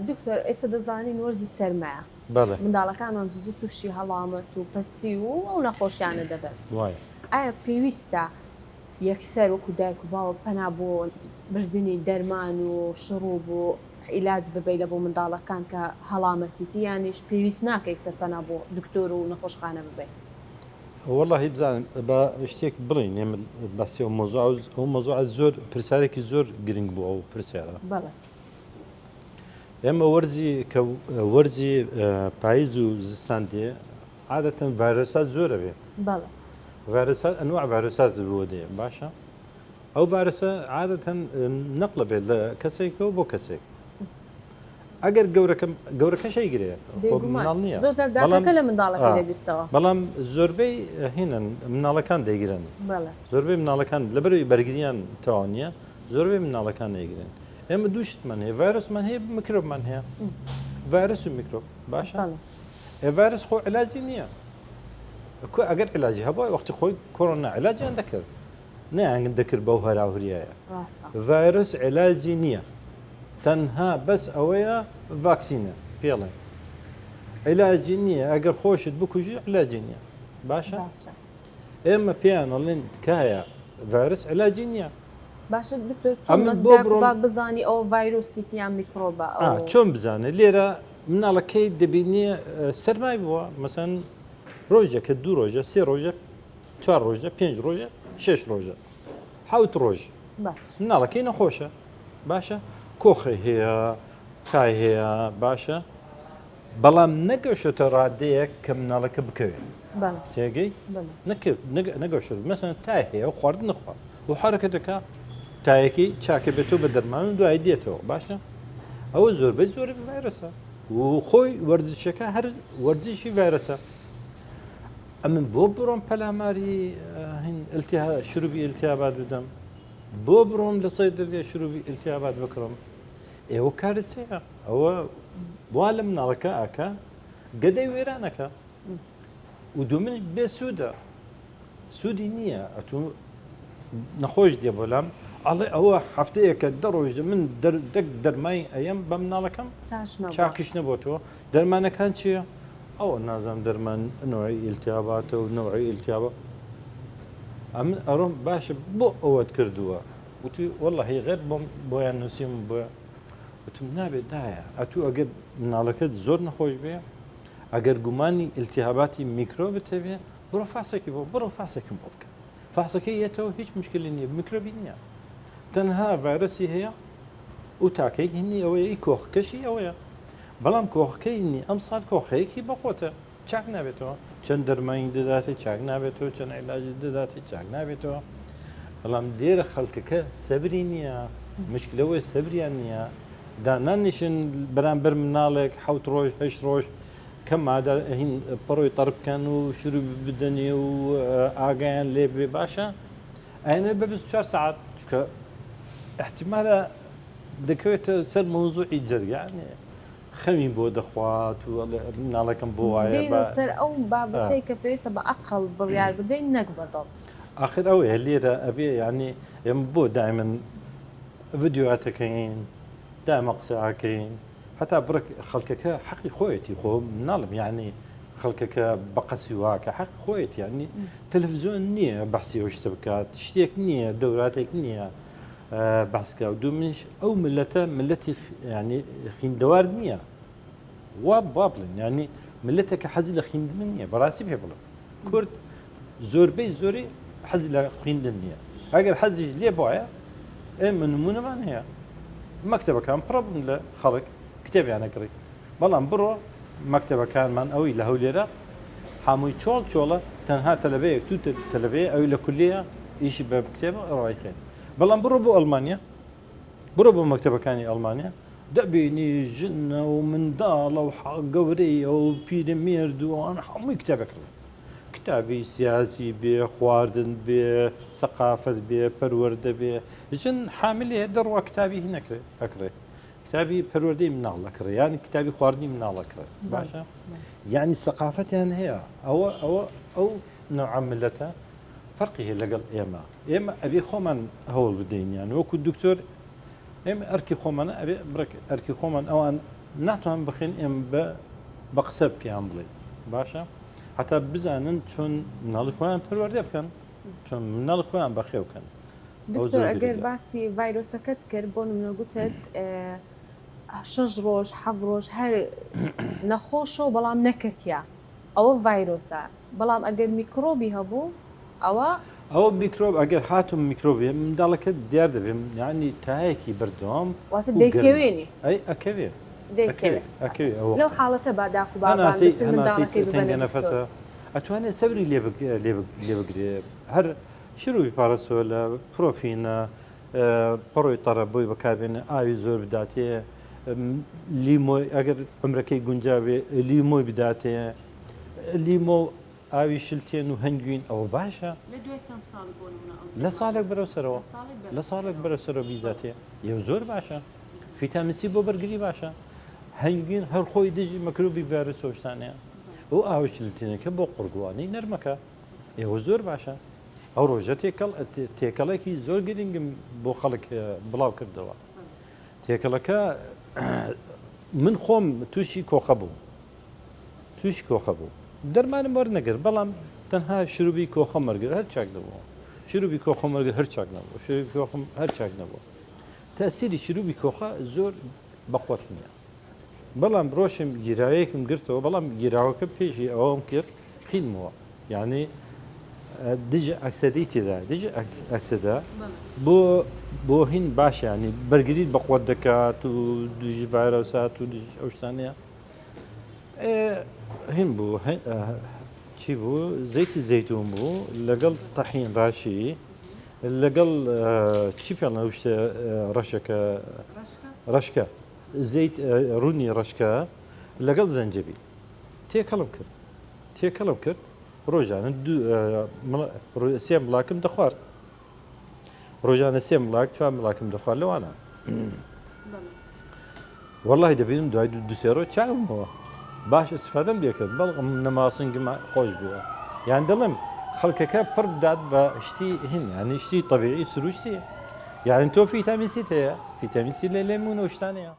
دکتۆر ئێستا دەزانین وەرزی سەرمایە بەڵێ. منداڵەکانمان زوو زوو تووشی هەڵامەت و پەسی و ئەو نەخۆشیانە دەبن وایە. ئایا پێویستە یەکسەر وەکو دایک و باوک پەنا بۆ بردنی دەرمان و شڕوب و عیلاج ببەی لە بۆ منداڵەکان کە هەڵامەتیتی یانیش پێویست ناکە یەکسەر پەنا بۆ دکتۆر و نەخۆشخانە ببەی؟ وەڵاهی بزانم با شتێک بڵێین ئێمە باسی ئەو مەوزوعە ئەو مەوزوعە زۆر پرسیارێکی زۆر گرنگ بوو ئەو پرسیارە. بەڵێ. ئێمە وەرزی کە وەرزی پاییز و زستان دێ عادەتەن ڤایرۆسات زۆرە بێ. بەڵێ. ڤایرۆسات ئەنواع ڤایرۆسات بۆ دێ باشە ئەو ڤایرۆسە عادەتەن نەقلە بێت لە کەسێکەوە بۆ کەسێک. ئەگەر گەورەکە گەورەکەش ئەیگرێ خۆ مناڵ نییە زۆر جار داکەکە لە منداڵەکەی دەگرتەوە. بەڵام زۆربەی هینن مناڵەکان دەیگرن زۆربەی مناڵەکان لەبەرەوەی بەرگریان تەواو نییە زۆربەی مناڵەکان دەیگرن ئێمە دوو شتمان هەیە ڤایرۆسمان هەیە میکرۆبمان هەیە ڤایرۆس و میکرۆب باشە ئێ ڤایرۆس خۆ علاجی نییە ئەگەر علاجی هەبووە وەختی خۆی کۆرۆنا علاجیان دەکرد نەیان دەکرد بەو هەراوهریایە. ڤایرۆس عێلاجی نییە تەنها بەس ئەوەیە ڤاکسینە پێڵێن عیلاجی نییە ئەگەر خۆشت بکوژی علاجی نییە باشە ئێمە پێیان ئەڵێن تکایە ڤایرۆس علاجی نییە باشە دکتۆر چۆن بۆ بڕۆم بزانی ئەو ڤایرۆسیتی یان میکرۆبە چۆن بزانێت لێرە مناڵەکەی دەبینێ سەرمای بووە مەسەن ڕۆژێکە دوو ڕۆژە سێ ڕۆژە چوار ڕۆژە پێنج ڕۆژە شش ڕۆژە حوت ڕۆژ مناڵەکەی نەخۆشە باشە کۆخی هەیە تای هەیە باشە بەڵام نەگەشتە ڕادەیەک کە مناڵەکە بکەوێت تێگەی نەگەشت مەسەن تای هەیە و خواردن نخوا و حرەکە دەکا تایەکەی چاکە بێتەوە بە دەرمان و دوای دێتەوە باشە ئەوە زۆربەی زۆری ڤایرەسە و خۆی وەرزشەکە هەر وەرزشی ڤایرەسە ئەمن بۆ بڕۆم پەلاماری هین التها شروبی التهابات بدەم بۆ بڕۆم لە صەیدەلیە شروبی التهابات بکڕم ئێوە کارت چیە ئەوە وا لە مناڵەکە ئاکا گەدەی وێرانەکە و دومن بێ سوودە سوودی نییە ئەتوو نەخۆش دێ بۆ لام ئەڵێ ئەوە هەفتەیەکە دە ڕۆژ من دەک دەرمای ئەیەم بە مناڵەکەم چاکیش نەبۆتەوە دەرمانەکان چییە؟ ئەوە نازانم دەرمان نوعی ئیلتیاباتە و نوعی ئیلتیابە ئەمن ئەڕۆم باشە بۆ ئەوەت کردووە وتی واللهی غێر بۆم بۆیان نووسیم بۆ وتم نابێت دایە ئەتوو ئەگەر مناڵەکەت زۆر نەخۆش بێ ئەگەر گومانی ئیلتیهاباتی میکرۆبت هەبێ بڕۆ فاسێکی بۆ بڕۆ فاسێکم بۆ بکە فاسەکەی یەتەوە هیچ مشکلی نییە میکرۆبی نییە تەنها ڤایرۆسی هەیە و تاکەی هینی ئەوەیە ئی کۆخکەشی ئەوەیە بەڵام کۆخەکەی نی ئەمساڵ کۆخەیەکی بەقوەتە چاک نابێتەوە چەند دەرمانی دەداتێ چاک نابێتەوە چەند عیلاجی دەداتێ چاک نابێتەوە بەڵام لێرە خەڵکەکە سەبری نییە مشکلەوەی سەبریان نییە دانانیشن بەرامبەر مناڵێک حوت ڕۆژ هەشت ڕۆژ کە مادە هین پەڕۆی تەڕ بکەن و شروع بدەنێ و ئاگایان لێ بێ باشە ئەیانەوێ بە 24 سەعات چونکە احتیمالە دەکەوێتە سەر مەوزوعی جەرگ یعنی خەمی بۆ دەخوات و ئەڵێ مناڵەکەم بۆ وایە دێینەوە سەر ئەو بابەتەی کە پێویستە بە ئەقڵ بڕیار بدەین نەک بە دڵ. ئاخر ئەوەیە لێرە ئەبێ یعنی ئێمە بۆ دائما ڤیدیۆاتەکەین دائما قسە ئەکەین هەتا بڕێک خەڵکەکە حەقی خۆیەتی خۆ مناڵم یعنی خەڵکەکە بە قەسی واکە حەق خۆیەتی یعنی تەلەفزیۆن نییە بەحسی ئەو شتە بکات شتێک نییە دەوراتێک نییە باسکە و دوو منیش ئەو ملەتە ملەتی ینی خیندەوار نییە وا با بڵێن ینی ملەتێکە حەزی لە خیندن نییە بەڕاستی پێ بڵێ کورد زۆربەی زۆری حەزی لە خویندن نییە ئەگەر حەزیش لێ بواە ئێمە نمونەمان هەیە مەکتەبەکان پڕ بوون لە خەڵک کتێبیانە کڕی بەڵام بڕۆ مەکتەبەکانمان ئەوەی لە هەولێرە هەمووی چۆڵ چۆڵە تەنها تەلەبەیەک تو تەلەبەیە ئەوی لە کولیە ئیشی بە کتێبە ڕای خوێن بەڵام بڕۆ بۆ ئەڵمانیا بڕۆ بۆ مەکتەبەکانی ئەڵمانیا دەبینی ژنە و منداڵە و گەورەیە و پیرەمێرد و ئەوان هەمووی کتێبەکڕن کتابی سیاسی بێ خواردن بێ سەقافەت بێ پەروەردە بێ ژن حاملێ دەڕوا کتابی هینەکرێ ئەکڕێ کتابی پەروەردەی مناڵ ئەکڕێ یان کتابی خواردنی مناڵ ئەکڕێ باشە یعنی سەقافەتیان هەیە ئەوە ئەوە ئەو نوعە ملەتە فەرقی هەیە لەگەڵ ئێمە ئێمە ئەبێ خۆمان هەوڵ بدەین یان وەکو دکتۆر. ئێمە ئەرکی خۆمانە ئەبێ بڕێک ئەرکی خۆمان ئەوان ناتوان بخێن ئێمە بە بە قسە پیان بڵێ باشە هەتا بزانن چۆن مناڵی خۆیان پەروەردە بکەن چۆن مناڵی خۆیان بەخێو بکەن دکتۆر ئەگەر باسی ڤایرۆسەکەت کرد بۆ نمونە گوتت شەش ڕۆژ حەڤ ڕۆژ هەر نەخۆشە و بەڵام نەکەتیە ئەوە ڤایرۆسە بەڵام ئەگەر میکرۆبی هەبوو ئەوە ئەوە میکرۆب ئەگەر هاتوو میکرۆبێ منداڵەکە دیار دەبێ یعنی تایەکی بەردەوام واتە دەیکەوێنی ئەی ئەکەوێ دەیکەوێ ئەکەوێ ئەوە لەو حاڵەتە با داک و بابان هەناسەی بچن هەناسەی منداڵەکەی ببەنە تەنگە دکتۆر نەفەسە ئەتوانێت سەبری لێ لێ بگرێ هەر شروبی پارەسۆلە پرۆفینە پەڕۆی تەڕە بۆی بەکاربێنێ ئاوی زۆر بداتێ لیمۆی ئەگەر عمرەکەی گونجاوێ لیمۆی بداتێ لیمۆ ئاوی شلتێن و هەنگوین ئەوە باشە لە ساڵێک بەرەو سەرەوە لە ساڵێک بەرەو سەرەوە بیداتێ یە زۆر باشە فیتامین سی بۆ بەرگری باشە هەنگوین هەر خۆی دژی مەکروبی ڤایرۆس شتانەیە ئەو ئاوی شلتێنەکە بۆ قوڕگوانی نەرمەکە ئێوە زۆر باشە ئەو ڕۆژە تێکەڵ تێکەڵێکی زۆر گرنگم بۆ خەڵک بڵاو کردەوە تێکەڵەکە من خۆم تووشی کۆخە بوو تووشی کۆخە بوو دەرمانم وەرنەگر بەڵام تەنها شروبی کۆخە مەرگر هەر چاک دەبوو شروبی کۆخە مەرگر هەر چاک نەبوو شروبی کۆخم هەر چاک نەبوو تەسیری شروبی کۆخە زۆر بەقوت نییە بەڵام ڕۆشم گیراوەیەکم گرتەوە بەڵام گیراوەکە پێشی ئەوەم کرد قینمەوە یعنی دژە ئەکسەدەی تێدا دژە ئەکسەدە بۆ بۆ هین باشیانی بەرگریت بەقوت دەکات و دژی ڤایرۆسات و دژ ئەو شتانەیە هین بوو چی بوو زەیتی زەیتون بوو لەگەڵ تەحین ڕاشی لەگەڵ چی پێڵە شتە ڕەشەکە ڕەشکە زەیت ڕوونی ڕەشکە لەگەڵ زەنجەبیل تێکەڵم کرد تێکەڵم کرد ڕۆژانە سێ مڵاکم دەخوارد ڕۆژانە سێ مڵاک چوار مڵاکم دەخوارد لەوانە وەڵی دەبینم دوای دو سێ ڕۆژ چاکبوومەوە باش استفادەم لێکرد بەڵام نەماسنگم خۆش بووە یان دەڵێم خەڵکەکە پڕ بدات بە شتی هین ینی شتی طبیعی سروشتی یعنی تۆ فیتامین سیت هەیە فیتامین سی لە لێمون و شتانەیە.